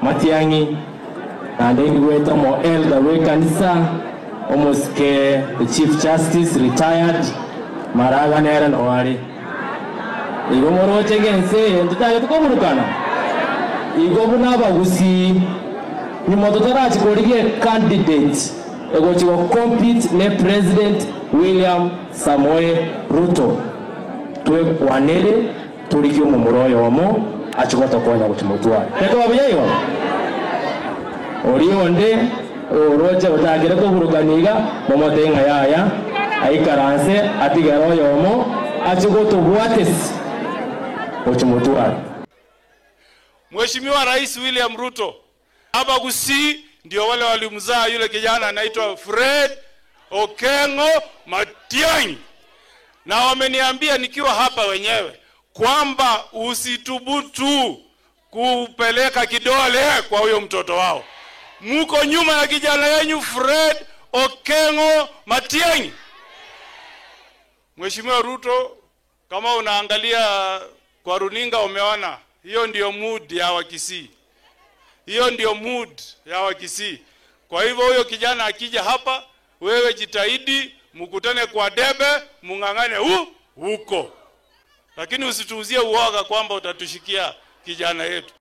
Matiang'i na ndigweta mo elder we kanisa omosike the Chief Justice retired Maraga nere noari igo moroche gense ntutage tukoburukana igo buna abagusi nyuma tutarachikorige candidate egochigo compete ne President William Samoei Ruto twekwanere turikie omomura oyomo achigotokonya gochimotwara tekobabuyaigo orionde oroche gotakire koburukaniga momote ng'a yaya aikaranse atigere oyomo achigotobwatesi gochimotwara. Mheshimiwa Rais William Ruto, Abagusi ndio wale walimzaa yule kijana anaitwa Fred Okengo Matiang'i, na wameniambia nikiwa hapa wenyewe kwamba usitubutu kupeleka kidole kwa huyo mtoto wao. Muko nyuma ya kijana yenyu Fred Okengo Matiang'i. Mheshimiwa Ruto, kama unaangalia kwa runinga umeona hiyo ndio mood ya Wakisii. Hiyo ndio mood ya Wakisii. Kwa hivyo huyo kijana akija hapa, wewe jitahidi mkutane kwa debe, mung'ang'ane huko. Lakini usituuzie uoga kwamba utatushikia kijana yetu.